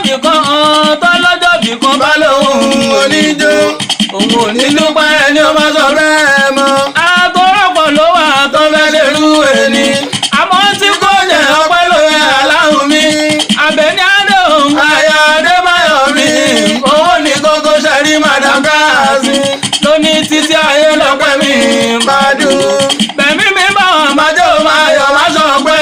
bí kan, tọ́lọ́jọ́ bí kan bá lóhùn oníjó, òun ò ní nídúpẹ́ ẹni ó máa sọ bẹ́ẹ̀ mọ́. Àtọ́rọ̀pọ̀ ló wà tó fẹ́ ṣerú ẹni. Àmọ́ tí kò jẹ́ ọpẹ́ ló yẹ aláhùn mi. Àbẹ̀ní Adéhùn. Aya Adébáyọ̀ mi. Owó ní kókó ṣẹ́rí Madam Káàsì. Lóní títí ayé lọ́pẹ́ mi máa dùn. Bẹ̀mí mi bá wọn máa jó máa yọ̀ máa sọ pé.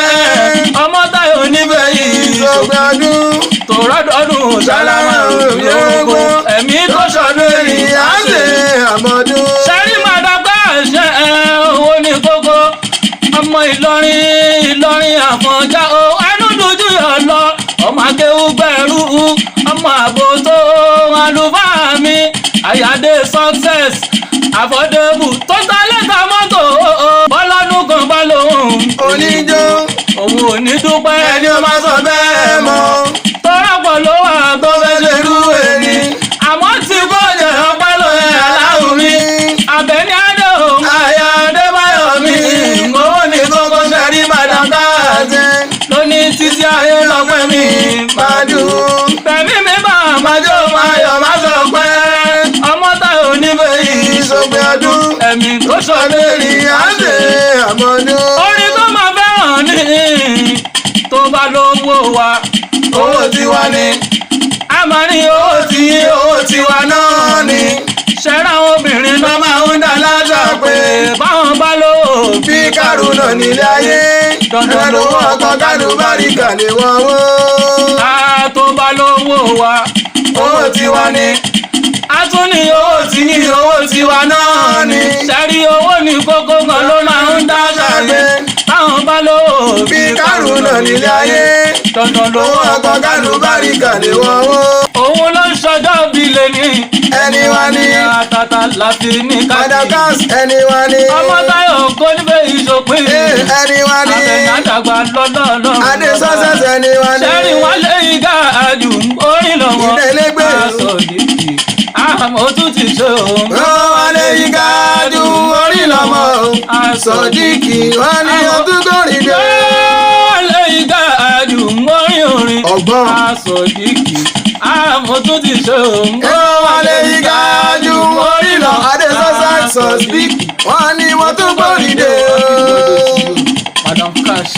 Ọmọ Táyọ̀ onífẹ̀ yìí sọ̀gbẹ́ ọdún. Tòrọ́dọ́dún sálámà òbí orógbó. Ẹ̀mí tó tó sọdún èyí á ṣe àmọ́dún. Sẹ́rí màdàgbà ṣe owó ní kókó. Ọmọ Ìlọrin, Ìlọrin Àfọ̀njá o, ẹnu dúdú yọ lọ. Ọmọ akéwú gbẹ̀rú, ọmọ àbò tó àlùfáà mi. Àyàdé success àfọ̀débù tó ta lẹ́ta mọ́tò. Bọ́lọ́dún kan bá lòun. Oníjó. Òun ò ní dúpẹ́. Ẹni ó máa sọ bẹ́ẹ̀ mọ́. Tọ́rọ̀pọ̀ ló wà tó fẹ́ ṣerú ẹni. Àmọ́ tí tí kò jẹ́ ọpẹ́ ló yẹ aláhùn mi. Àbẹ̀ní Adéhùn. Aya Adébáyọ̀ mi. Owó ní kókó ṣẹ́rí Madam Káàsì. Lóní títí ayé lọ́pẹ́ mi máa dùn. Bẹ̀mí mi bá máa jó máa yọ̀ máa sọ pé. Ọmọ Táyọ̀ onífẹ̀ yìí sọ̀gbẹ́ ọdún. Ẹ̀mí tó sọ sọdún èyí á ṣe àmọ́dún. Orin tó máa fẹ́ràn ní tó bá lówó wa. Owó tiwa ni. A máa ní owó tí owó tiwa náà ni. Ṣẹ́ra àwọn obìnrin lọ́ náà máa ń dá láṣà pé. Báwọn bá lówó bí kárùnà nílé ayé. Dandan ẹnu ọkọ̀ kálùbáríkà lè wọ́wọ́. A tó bá lówó wa. Owó tiwa ni. A tún ní owó tí owó tiwa náà ni. Ṣẹ́rí owó ní kókó kan ló máa ń dá ṣàgbé. Báwọn bá lówó bí kárùnà nílé ayé. Dandan owó lówó ọkọ̀ kálùbáríkà lè wọ́wọ́. Òun ló ń ṣọjọ́ bí lè ní. Ẹni wa ni. Àtàtà láti ní Madam káàkiri. Cass ẹni wa ni. Ọmọ Táyọ̀ kò ní fẹ́ ìṣòpin. Ẹni wa ni. Àbẹ̀yàdàgbà lọ́dọọlọ́. Adé success ẹni wa ni. Sẹ́rí wọn lé igá àjù orin lọ́wọ́. Ìdẹ́lẹ́gbẹ̀. Aṣọ òdìdí. Àmọ́ tún ti ṣe òun. Ó wálé yíká ju orí lọ́mọ. Sọ̀díkì wọ́n ní ọdún tó rìn dé. Lé igá àjù orin orin. Ọgbọ́n. Aṣọ òdìdí. Àmọ́ tún ti ṣe òun. Ó wálé yíká ju orí lọ. Adé success sọ̀díkì wọ́n ní wọ́n tún gbórí dé. Madam Cash.